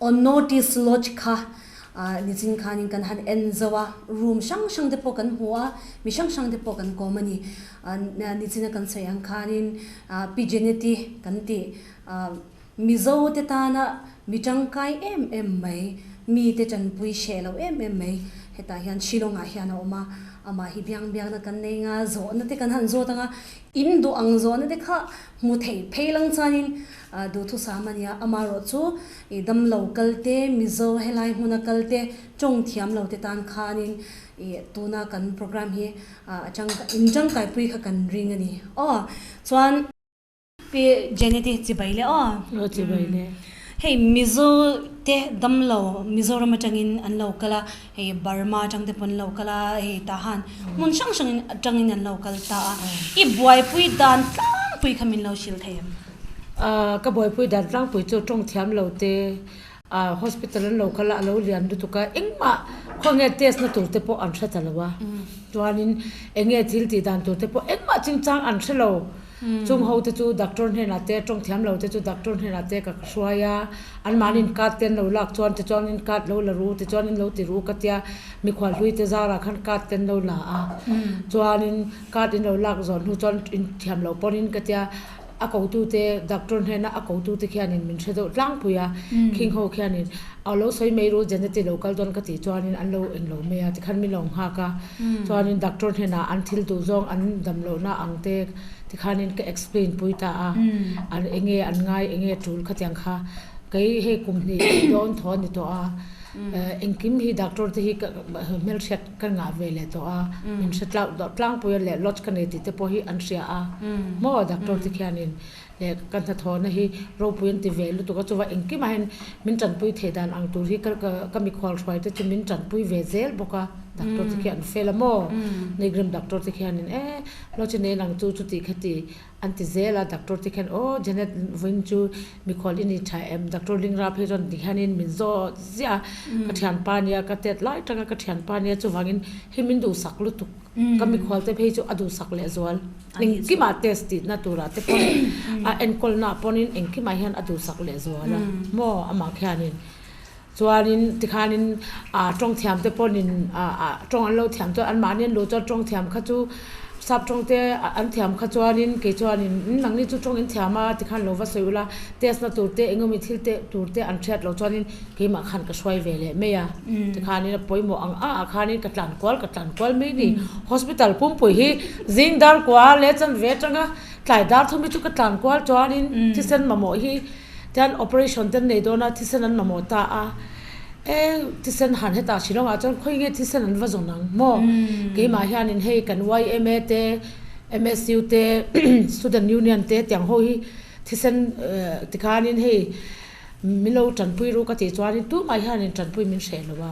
On Notice Lodge kha nichin khanin kan han en zo a, room hrang hrang te pawh kan hmu a, mi hrang hrang te pawh kan kawm a ni. Nichina kan sawi ang khanin Pi Jeneti kan tih Mizo te tana mi tangkai em em mai, mi te tanpui hreh lo em em mai hetah hian Shillong ah hian a awm a, amah hi biang biakna kan nei nga, zawhna te kan han zawt ang a, in duh ang zawhna te kha hmu thei phei lang chuanin duhthusam a nia, amaherawh chu i damlo kal te, Mizo helai hmuna kal te, tawng thiam lo te tan khanin i tuna kan programme hi a tang in tangkaipui kha kan ring a ni aw, chuan. Pi Janet-i chibai le aw. Aw chibai le. Hei Mizo te damlo Mizoram atangin an lo kal a, hei Burma atang te pawh an lo kal a, hei tah han hmun hrang hrang in atangin an lo kal ta a. I buaipui dan tlangpui kha min lo hrilh thei em? Ka buaipui dan tlangpui chu tawng thiam lo te hospital an lo kal a, a lo lian lutuk a, engmah khawnge test na tur te pawh an hre ta lo a, chuanin enge thil tih dan tur te pawh engmah chingchang an hre lo, chung ho te chu doctor hnenah te tawng thiam lo te chu doctor hnenah te ka hruai a, anmahni card te an lo lak chuan tichuanin card lo la ru tichuanin lo ti ru ka tia, mikhual hlui te zarah khan card te an lo la a, chuanin card in lo lak zawh hnu chuan inthiam loh pawhin ka tia. A kotute, doctor hnena a kotute khianin min hre deuh tlangpui a, khing ho khianin a lo sawi mai ru Janet-i lo kal dawn ka tih chuanin an lo eng lo mai a, tikhan min lo nghak a, chuanin doctor hnenah an thil duh zawng an dam lohna ang te tikhanin ka explain pui ta a, an enge an ngai enge tul khatiang kha kei hei kum hnih dawn thaw a ni tawh a, engkim hi doctor te hi ka hmelhriat ka ngah ve leh tawh a, min hre tlau deuh tlangpui a leh lodge ka nei tih te pawh hi an hria a maw doctor te khianin leh ka hnathawhna hi ropui an ti ve lutuk a chuva engkimah hian min tanpui theih dan ang tur hi ka ka mikhual hruai te chu min tanpui ve zel bawk a doctor te khi an fel a maw Nigrim doctor te khianin e lodge nei lang chu chuti khati An ti zel a, doctor te khian aw Janet vawiin chu mikhual i ni tha em? Doctor Lingra phei chuan ti hianin min zawt ziah a, ka thianpa nia ka tet lai tanga ka thianpa nia chuvangin hei min duhsak lutuk ka mikhual te phei chu a duhsak leh zual engkimah test tihna turah te pawhin a enkawlna pawhin engkimah hian a duhsak leh zual a maw amah khianin chuanin tikhanin ah tawng thiam te pawhin ah tawng an lo thiam chuan anmahni an luh chuan tawng thiam kha chu sap tawng te an thiam kha chuanin kei chuanin nangni chu tawng in thiam a tikhan lo va sawi ula test na tur te eng emaw thil te tur te an hriat loh chuanin keimah khan ka hruai ve leh mai a tikhanin a pawimawh ang ang ah khanin ka tlan kual ka tlan kual mai ni hospital pumpui hi zing dar kua leh chanve atanga tlai dar thum hi chu ka tlan kual chuanin thisen mamawh hi. Tian operation te an nei dawn a, thisen an mamawh ta a, e thisen han hetah Shillong ah chuan khawi nge thisen an va zawn ang maw? Keimah hianin hei kan yma te, MSU te, Student Union te tiang ho hi thisen tikhanin hei min lo tanpui ru ka tih chuanin tumah hianin tanpui min hreh lo a,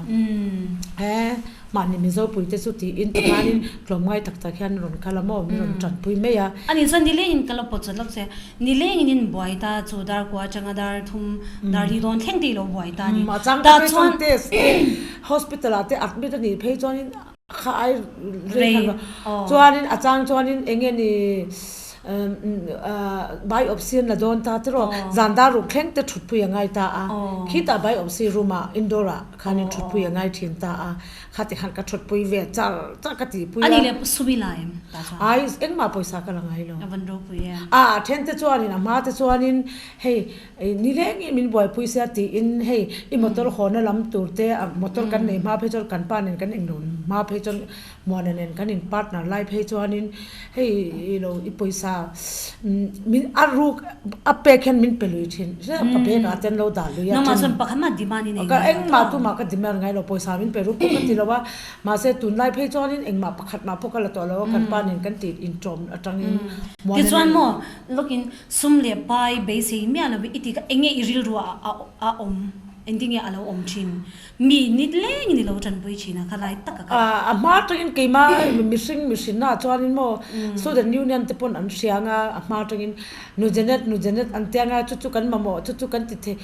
e. Mahni Mizopui te chu tiin tikhanin tlawmngai tak tak hian rawn kal a maw, min rawn tanpui mai a. Ani chuan nilengin ka la pawt zawt lawk che, nilengin in buai ta chu dar kua atanga dar thum, dar li dawn thleng te i lo buai ta a ni. A chang ta phei chuan test te hospital ah te admit a nih phei chuanin kha ai rei khan chuanin a chang chuanin eng nge ni Biopsy an la dawn ta tiraw, zan dar ruk thleng te thutpui a ngai ta a, khitah biopsy room ah indoor ah khanin thutpui a ngai thin ta a, khati khan ka thutpui ve char char ka tihpui a. Ani leh sum i la em ta chuan? Ai engmah pawisa ka la ngai lo. A van ropui em? A then te chuanin a hma te chuanin hei nilengin min buaipui sia tiin hei i motor hawna lam tur te motor kan nei hma phei chuan kan pa nen kan englo hma phei chuan Muana nen kan in partner lai phei chuanin hei i lo i pawisa min a ruk a pek hian min pe lui thin ka bag ah te an lo dah lui a Nangmah chuan pakhat mah demand i nei ngai lo engmah tumah ka demand ngai lo pawisa min pe ruk pawh ka ti lo a mahse tunlai phei chuanin engmah pakhat mah pawh ka la tawh lo a kan pa nen kan tih intawm atangin Muana nen Tichuan maw lawkin sum leh pai beisei miah lo i ti kha enge i rilru ah a awm engtinge a lo awm thin Mi nit lengin i lo tanpui thin a, kha lai tak a kal. A hma atangin keima mihring mihrinna ah chuanin maw Student Union te pawn an hria anga a hma atangin nu Janet nu Janet an tia anga chu chu kan mamawh chu chu kan ti thei.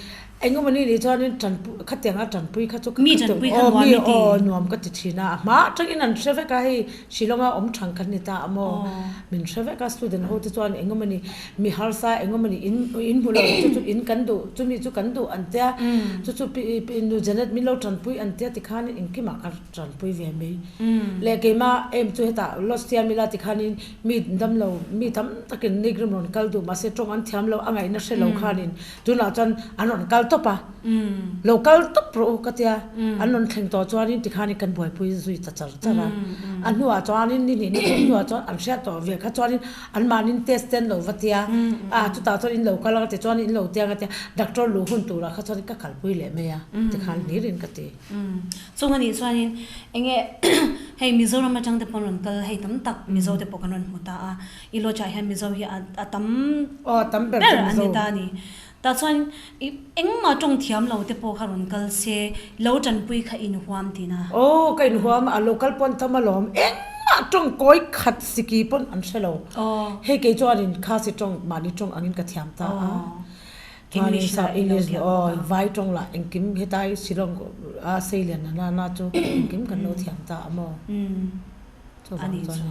Engemaw ni nih chuanin tanpui khatianga tanpui kha chu ka Mi tanpui kha nuam mi i ti. aw nuam ka ti thin a, a hma atangin an hre vek a hei Shillonga awm thang kan ni ta a maw min hre vek a student ho te chuan engemaw ni mi harsa engemaw ni in in hmu lo chu chu in kan duh chumi chu kan duh an tia chu chu pi pi nu Janet min lo tanpui an tia tikhanin engkimah ka tanpui ve mai leh keimah em chu hetah Los Siamila tikhanin mi damlo mi tam takin Nigrim rawn kal duh mahse tawng an thiam lo a ngaihna hre lo khanin Tunah chuan an rawn kal tawp a, lo kal tawp rawh u ka tia, an rawn thleng tawh chuanin tikhanin kan buaipui zui ta char char a. A hnuah chuanin ni hnih ni thum hnuah chuan an hriat tawh ve kha chuanin anmahnin test te an lo va tia, a chutah chuan in lo kal ang a ti chuan in lo tia ang a tia, doctor luh hun turah kha chuan ka kalpui leh mai a tikhan hlirin ka ti. Chung anih chuanin enge hei Mizoram atang te pawh an rawn kal hei tam tak Mizo te pawh kan rawn hmu ta a, I lodge ah hian Mizo hi a tam ber an ni ta a ni. Tah chuan i engmah tawng thiam lo te pawh kha rawn kal se, lo tanpui kha i inhuam tihna. Aw ka inhuam a, lo kal pawn tam alawm. Engmah tawng kawi khat siki pawn an hre lo. Hei kei chuanin Khasi tawng mahni tawng angin ka thiam ta a. Chuanin sa English leh aw vai tawng lah engkim hetai Shillong a Seilian na na chu engkim kan lo thiam ta a maw. Ani chu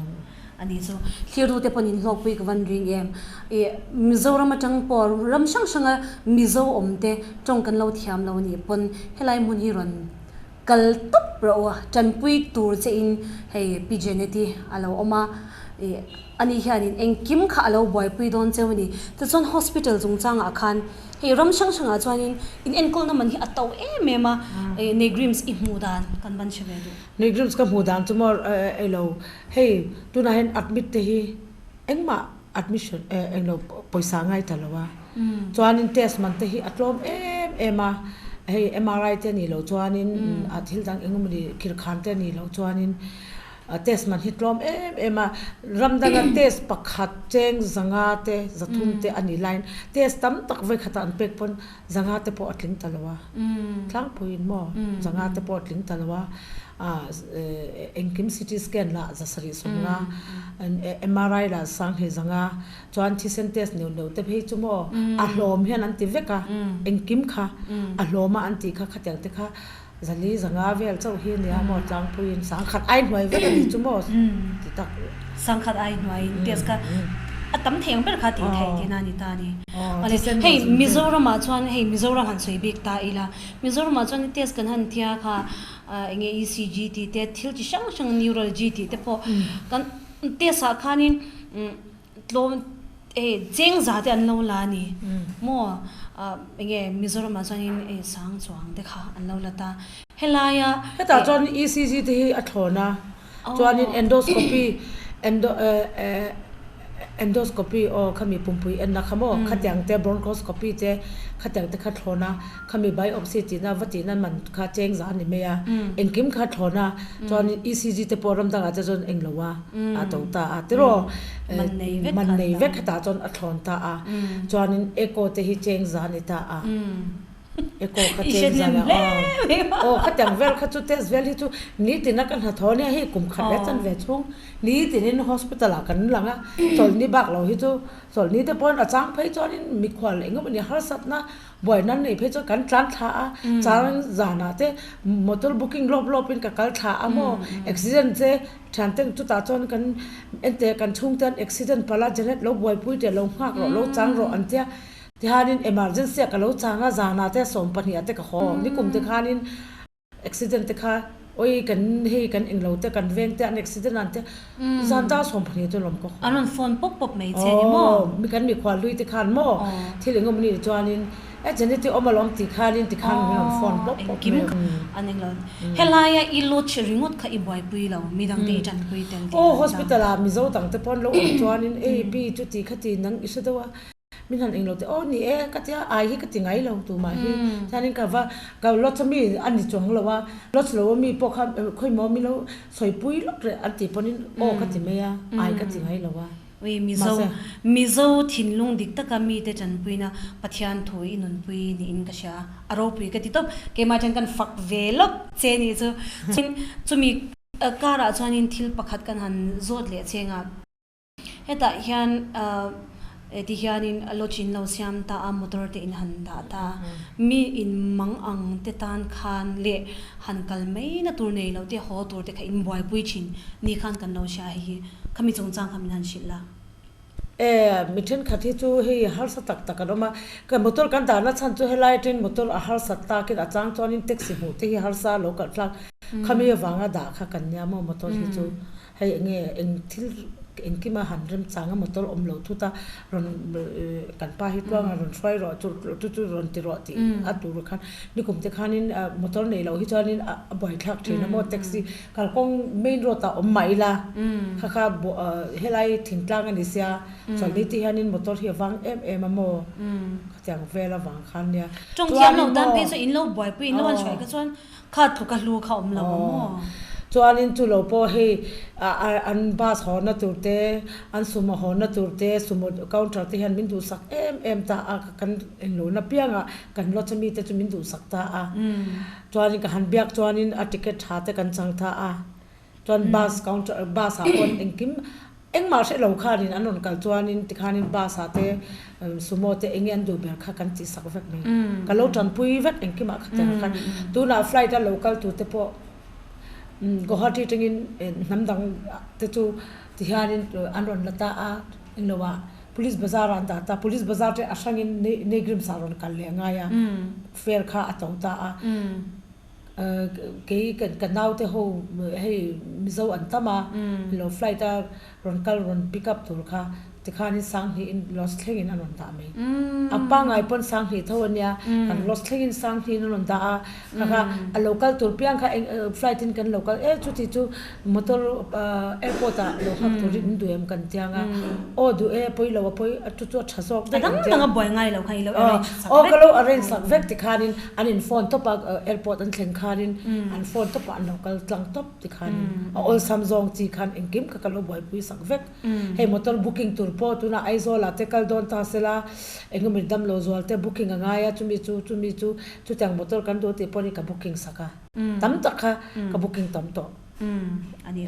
ani chu thlir te pawn in hlawkpui ka van ring em i Mizoram atang pawh ram hrang hrang a Mizo awm te tawng kan lo thiam lo anih pawn helai hmun hi rawn kal tawp rawh u a tanpui tur che in hei Pi Janet i a lo awm a i ani hianin engkim kha a lo buaipui dawn cheu a ni tichuan hospital chungchangah khan Hei ram hrang hrangah chuanin in enkawlna man hi a to em em a, Negrims i hmuh dan kan ban hre ve duh. Negrims ka hmuh dan chu maw elo hei tunah hian admit te hi engmah admission englo pawisa ngai ta lo a, chuanin test man te hi a tlawm em em a, hei MRI te nih loh chuanin a thil dang engemaw khirkhan te nih loh chuanin. Test man hi tlawm em em a, ram danga test pakhat cheng zanga te zathum te a nih laiin test tam tak vawikhatah an pek pawn zanga te pawh a tling ta lo a, tlangpuiin maw zanga te pawh a tling ta lo a, engkim CT scan lah zasarih sawmnga, MRI lah sanghnih zanga, chuan thisen test neuh neuh te phei chu maw a hlawm hian an ti vek a, engkim kha a hlawma an tih kha khatiang te kha. Zali zanga vel chauh hi nia maw tlangpuiin sangkhat ai hnuai vek a nih chu maw ti tak. Sangkhat ai hnuaiin test kha a tam thei ang ber kha tih theih tihna a ni ta a ni. Hei Mizoramah chuan hei Mizoram han sawi bik ta ila Mizoramah chuan test kan han tia kha eng nge ECG tih te thil chi hrang hrang neurology tih te pawh kan test ah khanin Tlawm hei cheng za te an lo la a ni maw enge Mizoram ah chuanin hei sang chuang te kha an lo la ta helaia. Hetah chuan ECG te hi a thlawn a chuanin endoscopy endo endoscopy aw khami pumpui enna kha maw khatiang te bronchoscopy te khatiang te kha thlawn a khami biopsy tihna va tihna man kha cheng za a ni mai a engkim kha thlawn a chuanin ECG te pawh ram dangah te chuan englo a. a to ta a tiraw man nei vek hetah chuan a thlawn ta a chuanin echo te hi cheng za a ni ta a echo kha cheng za a aw khatiang vel kha chu test vel hi chu nitin a ka hnathawh ania hei kum khat leh chan ve chhung nitin in hospital ah kan lang a chawlhni bak lo hi chu chawlhni te pawhin a chang phei chuanin mikhual engemaw ni harsatna Buai nan nei phei chuan kan tlan thla a, chang zanah te motor booking lawp lawp in ka kal thla a maw, accident che thian ten chutah chuan kan ente kan chhungte an accident palh a Janet lo buaipui teh lo nghak rawh lo chang rawh an tia tihianin emergency ah ka lo chang a zanah te 12 ah te ka haw nikum te khanin Accident te kha oi kan hei kan englo te kan veng te an accident an te zan dar 12 chu lawm ka haw. An rawn phone pawp pawp mai che ni maw? Aw mi kan mikhual hlui te khan maw thil engemaw ni chuanin e Janet i awm alawm tih khanin ti khan min rawn phone pawp pawp mai. Engkim an englo helaia i lodge ringawt kha i buaipui lo midang te i tanpui tel tih Aw hospital ah Mizo dang te pawn lo awm chuanin ei pi chuti khati nang i hre deuh a. Min han englo teh aw ni e ka tia ai hi ka ti ngai lo tumah hi chuanin ka va ka lodge ami a ni chuang lo a lodge lo ami pawh kha khawimaw mi lo sawipui lawk reh an tih pawhin aw ka ti mai a ai ka ti ngai lo a Ui Mizo mahse. Mizo thinlung dik taka mite tanpuina Pathian thu i nunpui niin ka hria a ropui ka ti tawp keimah chuan kan fak ve lawk che nih chu chumi karah chuanin thil pakhat kan han zawt leh cheng a. Hetah hian Ti hianin lodge in lo siam ta a, motor te in han dah ta a, mi in mang ang te tan khan leh han kal mai na tur nei loh te haw tur te kha in buaipui thin ni khan kan lo hria hei hi khami chungchang kha min han hrilh la. E, mi thenkhat hi chu hei harsa tak tak an awm a, ka motor kan dahna chhan chu helai atangin motor a harsat takin a chang chuanin taxi hmuh te hi harsa a lo kalh thlak khami avanga dah kha kan nia maw motor hi chu Hei enge eng thil engkima han remchang a motor awm lo thut a rawn kan pa hi tluang a rawn hruai rawh chu chu chu rawn ti rawh tih a tur khan nikum te khanin motor neih loh hi chuanin a buaithlak thin a maw taxi kalkawng main road ah awm mah ila kha kha helai thingtlang a ni sia chuan ni te hianin motor hi a vang em em a maw khatiang vel avang khan nia Tawng thiam lo tan phei chu in lo buaipui in lo han hruai kha chuan Kha tluk a hlu kha awm lo ang maw? Chuanin chu lo pawh hei an bus hawnna tur te, an sumo hawnna tur te, sumo counter te hian min duhsak em em ta a, kan englohna piangah kan lodge ami te chu min duhsak ta a. Chuanin ka han biak chuanin a ticket tha te kan chang ta a. Chuan bus counter bus ah pawh engkim engmah hre lo khanin an rawn kal chuanin tikhanin bus ah te sumo te enge an duh ber kha kan tih sak vek mai. Ka lo tanpui vek engkimah kha tiang khan tunah flight a lo kal tur te pawh Guwahati tangin hnam dang te chu tihianin an rawn la ta a englo ah police bazar ah an dah ta police bazar te a hrangin Neighgrims ah rawn kal leh a ngai a fare kha a to ta a. Kei ka naute ho hei Mizo an tam a, lo flight a rawn kal rawn pick up tur kha tikhanin Sanghnih in Los thlengin an rawn dah mai. A pangngai pawn Sanghnih tho a nia, kan Los thlengin Sanghnih in an rawn dah a, kha kha a lo kal tur piang kha flight in kan lo kal e chuti chu motor airport ah lo nghak turin in duh em kan tiang a, aw duh e pawi lo a pawi chu chu a tha zawk daih an tiang. A dang dang a buai ngai lo kha i lo arrange sak vek. Aw ka lo arrange sak vek tikhanin An in phone tawp a, airport an thleng khanin an phone tawp ah an lo kal tlang tawp ti khanin a awlsam zawng chi khan engkim kha ka lo buaipui sak vek. Hei motor booking tur pawh tunah Aizawl ah te kal dawn ta sela engemaw damlo zual te booking a ngai a chumi chu chumi chu chutiang motor kan duh tih pawhin ka booking sak a, tam tak kha ka booking tam tawh.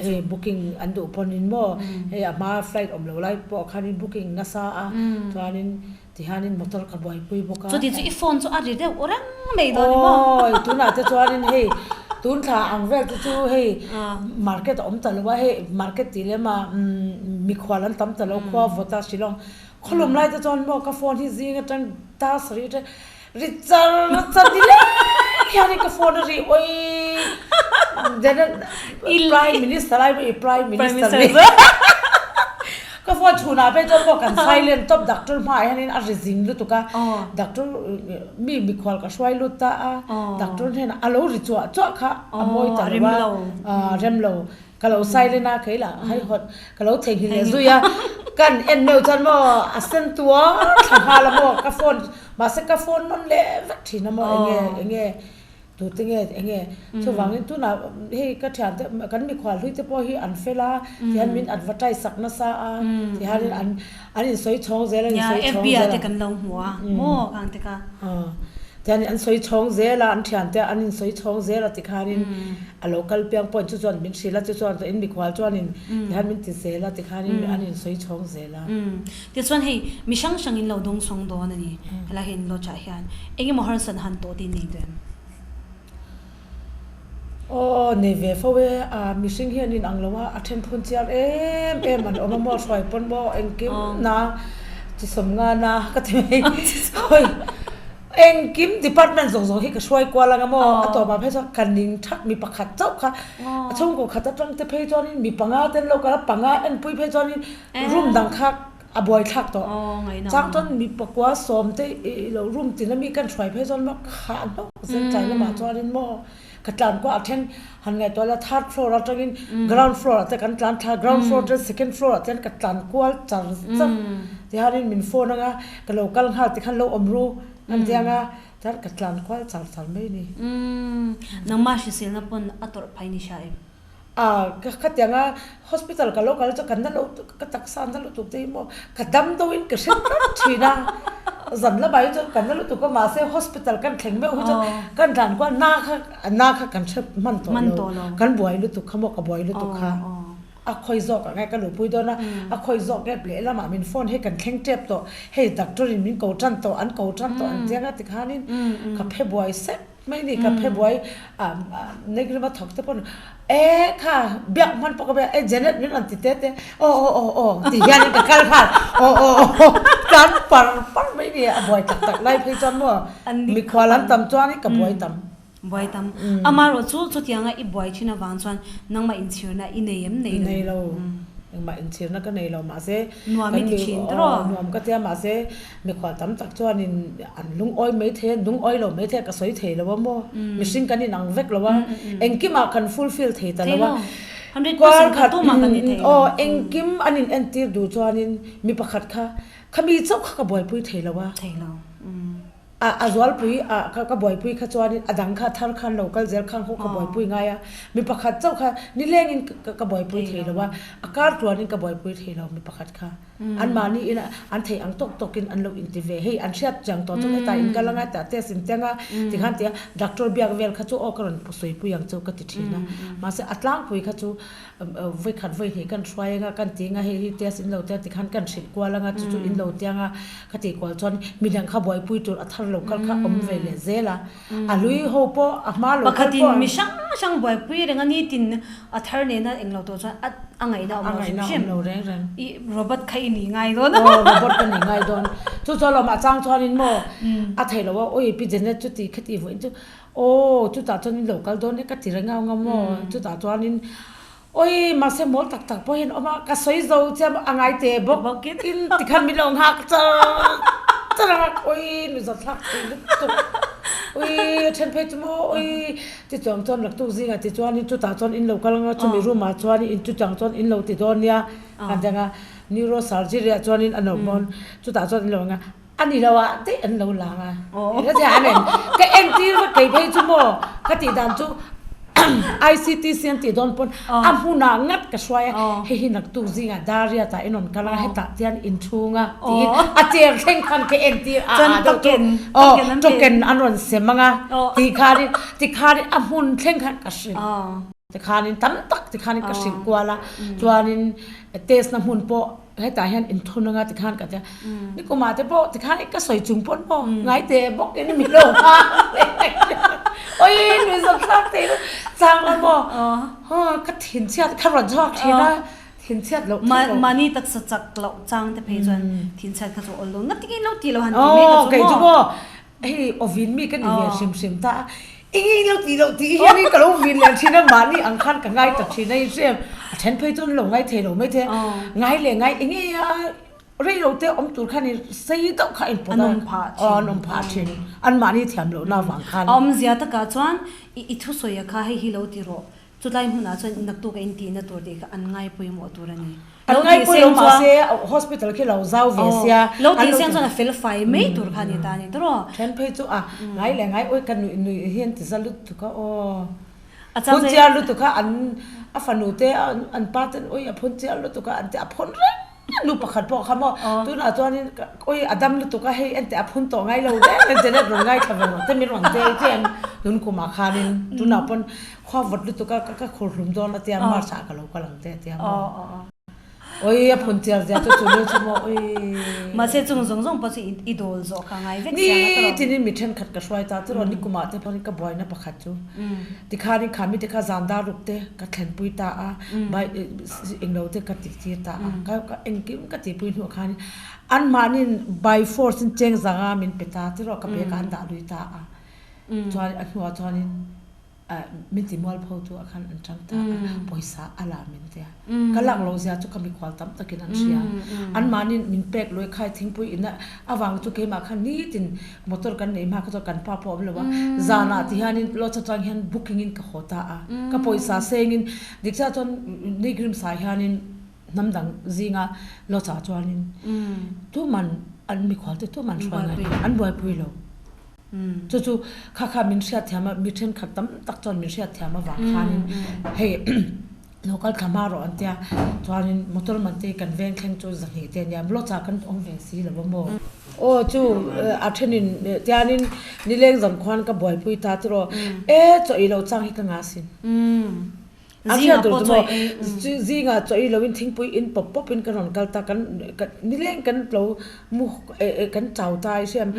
Hei booking an duh pawhin maw hei a hma flight awm lo lai pawh khanin booking nasa a chuanin Tihianin motor ka buaipui bawk a. Chuti chu i phone chu a ri deuh reng mai dawn ni maw? Awi, tunah te chuanin hei tun thla ang vel te chu hei market a awm ta lo a, hei market tih lem a mikhual an tam ta lo khua vawt a Shillong khawlum lai te chuan maw ka phone hi zing atang dar sarih atang ri char char ni leng hianin ka phone a ri awi then prime minister ai pawh i prime minister Ka phone chhunah phei chuan pawh kan silent tawp doctor hmaah hianin a ri zing lutuk a, doctor mi mikhual ka hruai lut ta a, doctor hnenah a lo ri chuah chuah kha a mawi ta lo a, rem lo ka lo silent a kei lah haihawt ka lo theihnghilh leh zui a, kan en meuh chuan maw a sen tuar thla nghal a maw ka phone mahse ka phone nawn leh vek thin a maw enge enge. Tute nge enge chuvangin tunah hei ka thiante kan mikhual hlui te pawh hi an fel a tihian min advertise sak nasa a tihianin an an insawi chhawng zel an insawi chhawng zel a. FB ah te kan lo hmu a maw khang te kha. Tihianin an sawi chhawng zel a an thiante an insawi chhawng zel a tikhanin a lo kal piang pawhin chu chuan min hrilh a chu chuan in mikhual chuanin tihian min ti zel a tikhanin an insawi chhawng zel a. Tichuan hei mi hrang hrang in lo dawng sawng dawn a ni. Helai hi in lodge ah hian eng emaw harsat han tawh tih nei duh em? Aw nei ve fo e, a mihring hian in ang lo a, a then phun chiar em em an awm a maw hruai pawn maw engkim na chi sawm nga na ka ti mai hawi Engkim department zawng zawng hi ka hruai kual anga maw? A tawpah phei chuan ka ning thak mi pakhat chauh kha a chhungkaw khat atang te phei chuanin mi panga te an lo kal a, panga enpui phei chuanin room dang kha a buai thlak tawh. Chang chuan mi pakua sawm te i lo room tin ami kan hruai phei chuan maw ka hah hnawk zel tlai lamah chuanin maw ka tlan kuah a then han ngaihtuah la third floor atangin ground floor ah te kan tlan thla ground floor te second floor ah te hian ka tlan kual char char tihianin min phone anga ka lo kal nghal tikhan lo awm ru an ti anga chuan ka tlan kual char char mai a ni. Nangmah hriselna pawn a tawrh phai ni hria em? A ka khatianga hospital ka lo kal chu ka na lo ka taksa na lutuk te hi maw ka dam deuhin ka hre tlat thin a, zan lamah hi chuan ka na lutuk a mahse hospital kan thleng meuh hi chuan kan tlan kual na kha na kha kan hre hman tawh lo kan buai lutuk kha maw ka buai lutuk kha. a khawi zawk ang e ka luhpui dawn a, a khawi zawk rep leh lamah min phone hei kan thleng tep tawh, hei doctor in min ko tan tawh, an ko tan tawh an chiang a tikhanin ka phe buai sep mai ni, ka phe buai negrima thawk te pawn e kha biak hman pawh ka biak e Janet min rawn ti te te aw aw aw aw ti hianin ka kal nghal aw aw aw tan par par mai ni, a buai tak tak lai phei chuan maw mikhual an tam chuanin ka buai tam. Buai tam. Amaherawh chu chutianga i buai thin avang chuan nangmah inchhirna i nei em nei lo? Nei lo. Engmah inchhirna ka nei lo mahse Nuam i ti thin tawh. Nuam ka tia mahse mikhual tam tak chuanin an lungawi mai thei a, lungawi lo mai thei a ka sawi thei lo a maw? Mihring kan inang vek lo a, engkimah kan fulfill thei ta lo a. 100% kha tumah kan ni thei lo. Aw engkim an in entir duh chuanin mi pakhat kha khami chauh kha ka buaipui thei lo a. Thei lo. A a zualpui ah ka ka buaipui kha chuanin a dang kha thar khan lo kal zel khang ho ka buaipui ngai a, mi pakhat chauh kha nilengin ka ka buaipui thei lo a, a kar tluanin ka buaipui thei lo mi pakhat kha. Anmahni in an thei ang tawk tawkin an lo inti ve, hei an hriat chiang tawh chuan hetah in kal anga hetah test in teng a tikhan tia doctor biak vel kha chu aw ka rawn sawipui ang chu ka ti thin a, mahse a tlangpui kha chu Vawikhat vawihnih kan hruai anga kan ti anga hei hi test in lo tia tikhan kan hrilh kual anga chu chu in lo tia anga ka tih kual chuan midang kha buaipui tur a thar lo kal kha awm ve leh zel a, a hlui ho pawh a hma lo kal pawh Pakhatin mi hrang hrang buaipui reng a nitin a thar nena eng lo tawh chuan a ngaihna awm lo hrim hrim. A ngaihna awm lo reng reng. I robot kha i ni ngai dawn. Aw robot ka ni ngai dawn. Chu chu alawm a chang chuanin maw a theih loh a awi Pi Janet chu ti khati vawiin chu Aw, chutah chuan in lo kal dawn e ka ti reng ang a maw? Chutah chuanin, Awi, mahse mawl tak tak pawh hian awm a, ka sawi zo che a ngai te bawk in tikhan min lo nghak char char ang a, awi, nu zathlak thei lutuk, awi, a then phei chu maw, awi, tichuang chuan laktuk zingah tichuanin chutah chuan in lo kal ang a, chumi room ah chuan in chutiang chuan in lo ti dawn nia, an ti ang a, neurosurgery ah chuanin a lo hmawn, chutah chuan in lo ang a. A ni lo ah daih an lo lang a. Eng a zia an en. Ka entir vek thei phei chu maw? Ka tih dan chu ICTC an tih dawn pawn a hmunah ngat ka hruai a, hei hi naktuk zingah Dariat ah in rawn kal a, hetah tian in chhung a tiin a chair thleng khan ka entir a a deuh chu aw token an rawn sem ang a tih khanin tikhanin a hmun thleng khan ka hrilh. Tikhanin tam tak tikhanin ka hrilh kual a, chuanin test na hmun pawh Hetah hian inthun anga tikhan ka tia, nikumah te pawh tikhan ka sawi chung pawn maw ngai teh bawk in mi lo nghak oi nui zawk thlak thei lo chang la maw ka thin chhiat ka rawn chhuak thin a thin chhiat loh thei lo. Mahni taksa chak loh chang te phei chuan thin chhiat kha chu awl lo ngat tingin lo tih loh han ti mai ka chu maw. Maw hei awvin mi ka ni ve hrim hrim ta a eng eng lo tih loh tih hianin ka lo vin leh thin a mahni ang khan ka ngai ta thin a i hriat a then phei chuan lo ngai thei lo mai thei a ngai leh ngai eng nge a rei lo te awm tur khan i sei deuh kha a inpawt a aw an awm phah thin an mahni thiam lohna avang khan. A awmzia takah chuan i thusawi kha hei hi lo ti rawh Chutlai hmunah chuan naktuk a intihna tur tih kha an ngai pawimawh tur a ni. An ngai pawimawh mahse hospital khi lo zau ve sia. Lo tih siang chuan a fel fai mai tur kha a ni ta a ni tawh. Then phei chu a ngai leh ngai awi ka nuih nuih hi an ti za lutuk a aw. Phun chiar lutuk a an a fanu te an pa ten awi a phun chiar lutuk a an ti a phun reng. Nu pakhat pawh kha maw tunah chuanin awi a dam lutuk a hei enteh a phun tawh ngai lo reng reng Janet rawn ngaithla ve rawh te min rawn chei chiah em tun kumah khanin tunah pawn khua vawt lutuk a ka khur hlum dawn a tia March ah ka lo kal ang te a tia maw awi a phun chiar zia chu chu ni chu maw awi Mahse chung zawng zawng pawh chu i dawl zawh kha ngai vek siang a tawh. Ni tinin mi thenkhat ka hruai ta chu nikumah te pawhin ka buaina pakhat chu Tikhanin kha mite kha zan dar ruk te ka thlenpui ta a, bai englo te ka tih tir ta a, ka engkim ka tihpui hnuah khanin anmahnin by force in cheng zanga min pe ta tiraw ka bag ah an dah lui ta a, chuan a hnuah chuanin min ti mualpho tu ah khan an tang ta a, pawisa a la min tia. Ka lak loh zia chu ka mikhual tam takin an hria. Anmahni min pek luai khai thingpui ina avang chu keimah khan nitin motor kan neih hma kha chuan kan pa pawh a awm lo a. Zanah ti hianin lawcha chuan hian booking in ka haw ta a. Ka pawisa sengin dik chiah chuan Nigrim sai hianin hnam dang zinga lawcha chuanin tuman an mikhual te tuman hruai ngai an buaipui lo. Chu chu kha kha min hriatthiam a mi thenkhat tam tak chuan min hriatthiam avang khanin hei Lo kal thla hma rawh an tia, chuanin motor man te kan veng thleng chu zahnih te ania, Lawcha kan awm ve si lo a maw? Aw chu a thenin tianin nileng zan khuan ka buaipui ta tiraw, e chaw ei lo chang hi ka nga sin. A hriat tur chu maw, zingah chaw ei loin thingpui in pawp pawp in kan rawn kal ta, kan nileng kan lo mu kan chau ta i hriam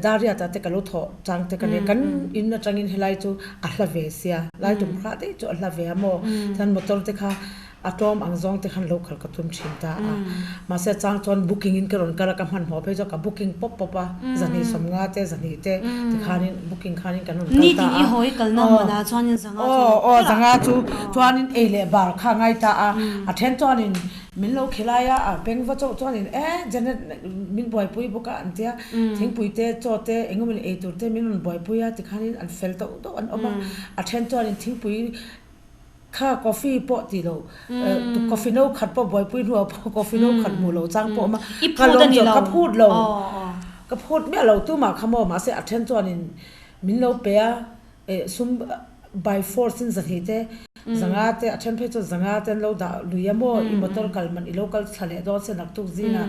Dariat ah te ka lo thawh chang te ka nia, kan in atangin helai chu a hla ve sia, lai tum kha daih chu a hla ve a maw, chuan motor te kha A tlawm ang zawng te khan lo kal ka tum thin ta a. Mahse chang chuan booking in ka rawn kal a, ka hmanhmawh phei chuan ka booking pawp pawp a, zahnih sawmnga te zahnih te tikhanin booking khanin kan rawn kal ta a. Nitin i hawi kalna hmunah chuanin zanga chu Aw aw zanga chu chuanin ei leh bar kha a ngai ta a, a then chuanin min lo khilai a, a beng va chauh chuanin e Janet min buaipui bawk a an tia, thingpui te chaw te engemaw ei tur te min rawn buaipui a tikhanin an fel deuh deuh an awm a, a then chuanin thingpui Kha coffee pawh ti lo, coffee no khat pawh buaipui hnuah pawh coffee no khat hmuh lo chang pawh a awm a, ka lawm chuan ka phut lo, ka phut miah lo tumah kha maw mahse a then chuanin min lo pe a, sum by force in zahnih te zanga te a then phei chuan zanga te an lo dah lui a maw i motor kal man i lo kal thla leh dawn sia naktuk zingah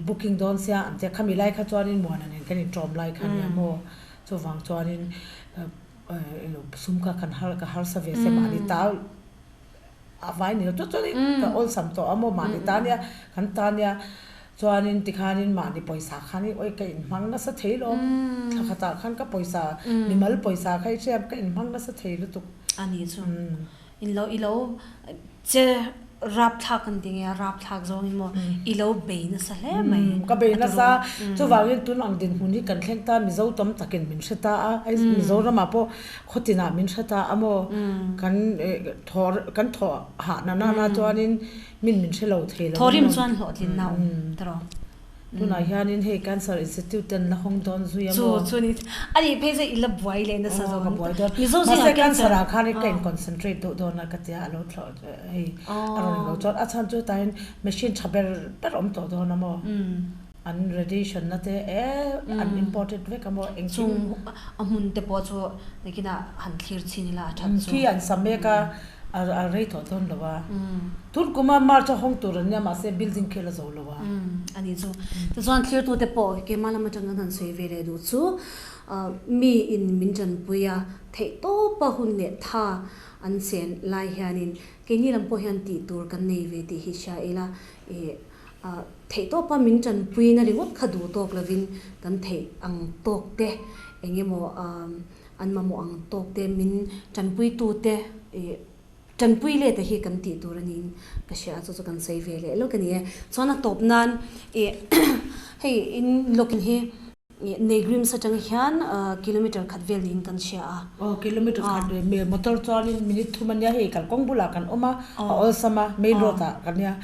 booking dawn sia an tia khami lai kha chuanin Muana nen kan inṭawm lai kha nia maw chuvang chuanin Sum kha kan har ka harsa ve se mahni ta a vai ni lo chuan chuan ka awlsam tawh a maw mahni ta nia kan ta nia chuanin tikhanin mahni pawisa khanin awi ka inhmang nasa thei lo thla khatah khan ka pawisa mimal pawisa kha i hria ka inhmang nasa thei lutuk. A ni chu In lo i lo che rapthlak kan ti nge a rapthlak zawng in maw i lo bei nasa hle mai. Ka bei nasa chuvangin tun ang dinhmun hi kan thleng ta Mizo tam takin min hre ta a Mizoram ah pawh khawtin ah min hre ta a maw kan thaw kan thaw hah na na chuanin min min hre lo thei lo. Thawrim chuan hlawhtlin na awm tiraw. Tunah hianin hei Cancer Institute ten la hawng dawn zui a maw? Chu chu ni. A nih phei chu i la buai leh nasa zawk ang. Ka buai dawn. Mizo zingah Mahse cancer ah khan ka in concentrate deuh dawn a ka tia a lo thlawh hei a rawn lo chuan a chhan chu hetah machine tha ber ber awm tawh dawn a maw? An radiation na te e an imported vek a maw engkim. Chung a hmun te pawh chu nakinah han thlir chhin ila a that chu. Khi an sa mek a. A rei tawh dawn lo a. Tun kuma March a hawng tur an nia mahse building khi a la zo lo a. A ni chu. Tichuan thlirtute pawh keimah lam atang kan han sawi ve leh duh chu mi in min tanpui a, theih tawpa hun leh tha an chen lai hianin keini lam pawh hian tih tur kan nei ve tih hi hria ila ih theih tawpa min tanpuina ringawt kha duh tawk lovin kan theih ang tawk te eng emaw An mamawh ang tawk te min tanpuitu te ih tanpui leh te hi kan tih tur a niin ka hria a chu chu kan sawi ve leh lawk a ni e. Chuan a tawp nan ih hei in lawkin hi ih Neigrims atang hian kilometer khat vel niin kan hria a. Aw kilometer khat ve motor chuanin minute thum a nia hei kalkawng bulah kan awm a a awlsam a main road ah kan nia.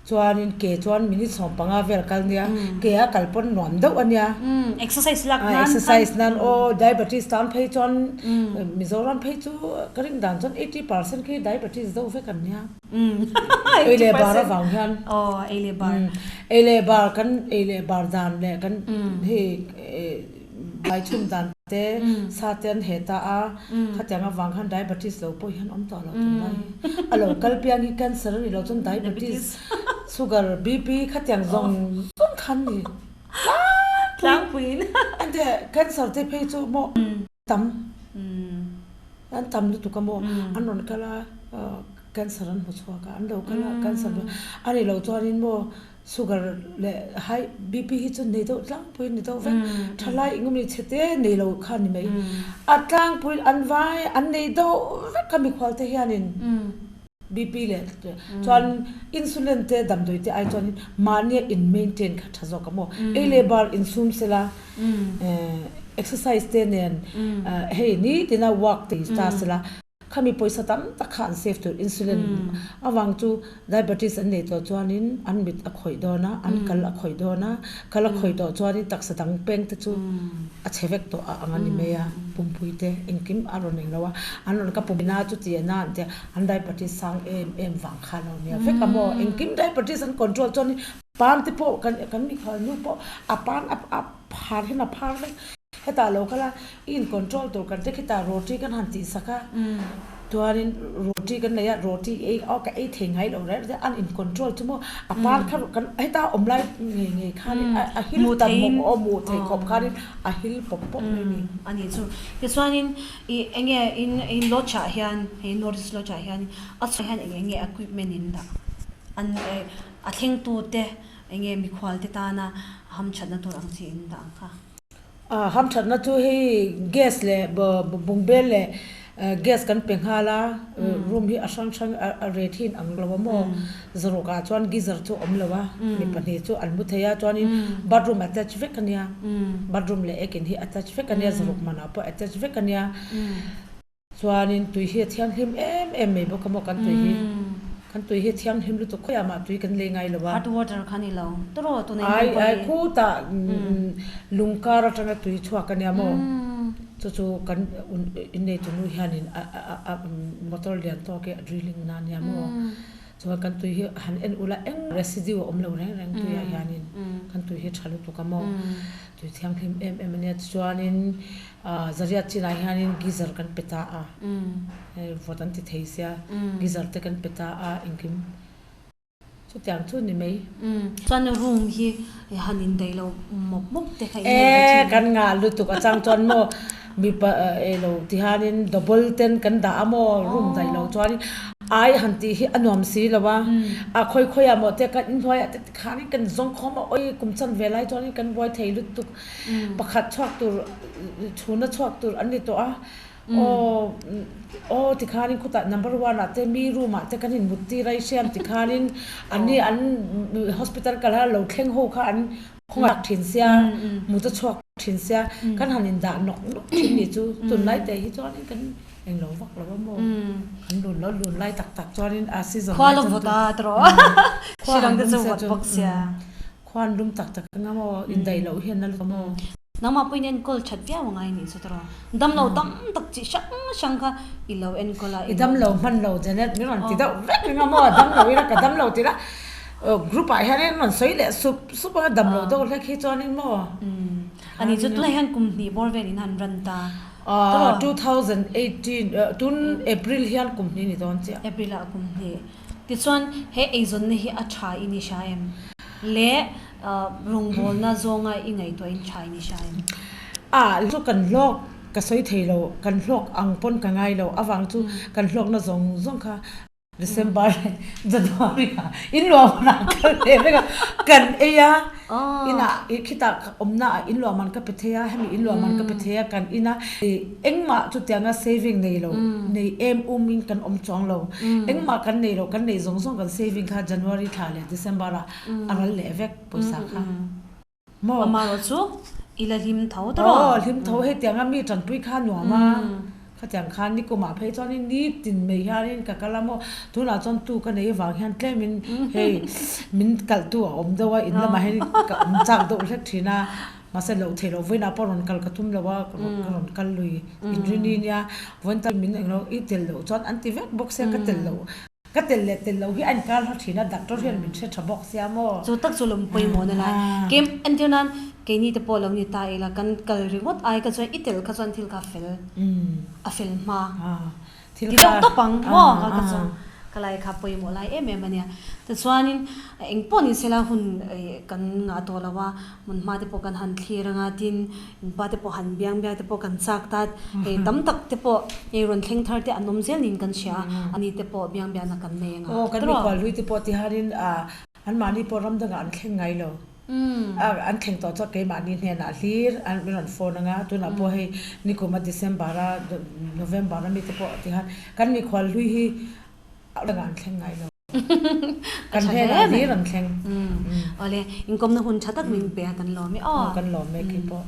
Chuanin ke chuan minute 15 vel kal nia, ke a kal pawn nuam deuh a nia. Exercise lak nan khan. Exercise nan aw, diabetes tan phei chuan Mizoram phei chu ka ring dan chuan 80% khi diabetes deuh vek an nia. Ei leh bar avang hian. Aw, ei leh bar. Ei leh bar kan ei leh bar dan leh kan hei Bai chhum dan te sa te an heh ta a, khatiang avang khan diabetes lo pawh hian awm tawh lo tunlai hi. A lo kal piang hi cancer a nih loh chuan diabetes, sugar, BP khatiang zawng zawng khan ni tlangpuiin. Ente cancer te phei chu maw tam an tam lutuk a maw an rawn kal a cancer an hmu chhuak a, an lo kal a cancer a nih loh chuanin maw Sugar leh high BP hi chu nei deuh tlangpuiin ni deuh vek. Thalai engemaw chhe te nei lo kha ni mai. A tlangpuiin an vai an nei deuh vek kha mikhual te hianin BP leh chuan insulin te damdawi te ai chuanin mahnia in maintain kha tha zawk a maw. Ei leh bar insum sela exercise te nen hei nitina walk te ta sela. Khami pawisa tam tak kha an save tur insulin avang chu diabetes an nei tawh chuanin an mit a khawih dawn a, an kal a khawih dawn a, kal a khawih tawh chuanin taksa dang peng te chu a chhe vek tawh a ang a ni mai a, pumpui te engkim a rawn eng lo a, an rawn ka pum na chu ti a na an tia an diabetes sang em em vang kha lo nia vek a maw engkim diabetes an control chuanin pan te pawh kan kan mikhal nu pawh a pan a phar hian a phar vek. Hetah lo kal a, i in control tur kan te khitah roti kan han tih sak a. Chuanin roti kan nei a, roti ei aw ka ei thei ngai lo reng reng an in control chu maw a par kha kan heta awm lai ngei ngei khanin a hil ta mawk aw hmuh theih khawp khanin a hil pawp pawp mai a ni. A ni chu. Tichuanin i enge in in lodge ah hian hei North East Lodge ah hian a chhuah hian eng enge equipment in dah an a thlengtu te enge mikhual te tana hamthatna tur ang chi in dah ang kha. A hamthatna chu hei gas leh bungbel leh gas kan pe nghal a, room hi a hrang hrang a rate hi in ang lo a maw, zaruk ah chuan geyser chu a awm lo a, mi pahnih chu an mu thei a, chuanin bathroom attach vek a nia, bathroom leh ekin hi attach vek a nia, zaruk manah pawh attach vek a nia. Chuanin tui hi a thianghlim em em mai bawk a maw kan tui hi. Kan tui hi a thianghlim lutuk khawiah mah tui kan lei ngai lo a. Hot water kha ni lo tawrh tuna in kan Ai khutah lungkar atanga tui chhuak a nia maw. Chu chu kan innei tunu hianin a motor lian tawk hi a drilling na nia maw. Chuan kan tui hi han en ula eng residue a awm lo reng reng tuiah hianin kan tui hi tha lutuk a maw. Tui thianghlim em em a nia. Tichuanin zariat chinah hianin geyser kan pe ta a, hei vawt an ti thei sia, geyser te kan pe ta a engkim chutiang chu ni mai. Chuan room hi han indaih lo mawp mawp te kha in nei ve thin. E kan ngah lutuk a chang chuan maw mipa ei lo ti hianin double ten kan dah a maw room daih lo chuanin ai han tih hi a nuam si lo a, a khawi khawiah maw te kan inhnuaiah te tikhanin kan zawng khawm a awi kum chan ve lai chuanin kan buai thei lutuk pakhat chhuak tur chhuna chhuak tur an ni tawh a aw aw tikhanin khutah number one ah te mi room ah te kan inmut tir a i hriam tikhanin an ni an hospital kal a lo thleng ho kha an Khawngaih thin sia, mut a chhuak thin sia, kan han indah nawk nawk thin ni chu tunlai te hi chuanin kan englo vak lo a maw? Kan lun lo lun lai tak tak chuanin a season lai chuan chu khua han lum sia chuan khua han lum tak tak anga maw indaih loh hian a lut a maw? Nangmah pawhin enkawl that viau a ngai nih chu tawrh damlo tam tak chi hrang hrang kha i lo enkawl a. I damlo hman lo Janet min rawn ti deuh vek ring a maw damlo ila ka damlo tih la group ah hianin rawn sawi leh sup sup anga damlo deuh hlek hi chuanin maw. Ani chu tunah hian kum hnih bawr velin han ran ta. 2018 tun April hian kum hnih ni dawn chiah. April ah kum hnih. Tichuan he eizawnna hi a tha i ni hria em? Le rawngbawlna zawnga i ngaihtuah in tha i ni hria em? A chu kan hlawk ka sawi thei lo, kan hlawk ang pawn ka ngai lo avang chu kan hlawkna zawng zawng kha December leh January ah inluahman ah kal leh vek a, kan ei a, inah khitah awmna ah inluahman ka pe thei a, hemi inluahman ka pe thei a, kan ina engmah chutianga saving nei lo, nei em um in kan awm chuang lo, engmah kan nei lo, kan nei zawng zawng kan saving kha January thla leh December ah a ral leh vek pawisa kha maw. Amaherawh chu i la hlim tho tawh aw hlim tho hetianga mi tanpui kha nuam a khatiang khan nikumah phei chuanin nitin mai hianin ka kal a maw tunah chuan tu ka nei avang hian tlemin hei min kalhtu a awm deuh a in lamah hian ka awm chak deuh hlek thin a mahse loh theih loh vawiinah pawh rawn kal ka tum lo a ka rawn kal lui inrini nia vawiin tal min englo i tel loh chuan an ti vek bawk sia ka tel loh Ka tel leh tel lo hi a inkar hla thin a, doctor hian min hre tha bawk sia maw? Chu tak chu lawm pawimawh na lai. Kem entir nan keini te pawh lo ni ta ila kan kal ringawt ai kha chuan i tel kha chuan thil kha a fel a fel hma ti deuh tawp ang maw kha kha chu ka lai kha pawimawh lai em em a nia. Tichuanin eng pawh ni sela hun kan ngah tawh lo a, hmun hma te pawh kan han thlir anga tin In pa te pawh han biang biang te pawh kan chak ta, hei tam tak te pawh hei rawn thleng thar te an awm zel niin kan hria a, ani te pawh biang biahna kan nei anga. Aw kan mikhual hlui te pawh tihanin anmahni pawh ram dangah an thleng ngai lo, an thleng tawh chuan keimahni hnenah hlir an rawn phone anga, tunah pawh hei nikuma December a November a mi te pawh tihan kan mikhual hlui hi dangah an thleng ngai lo. Kan hnenah hlir an thleng. Awle, inkawmna hun tha tak min pe a kan lawm e aw. Kan lawm e keipawh.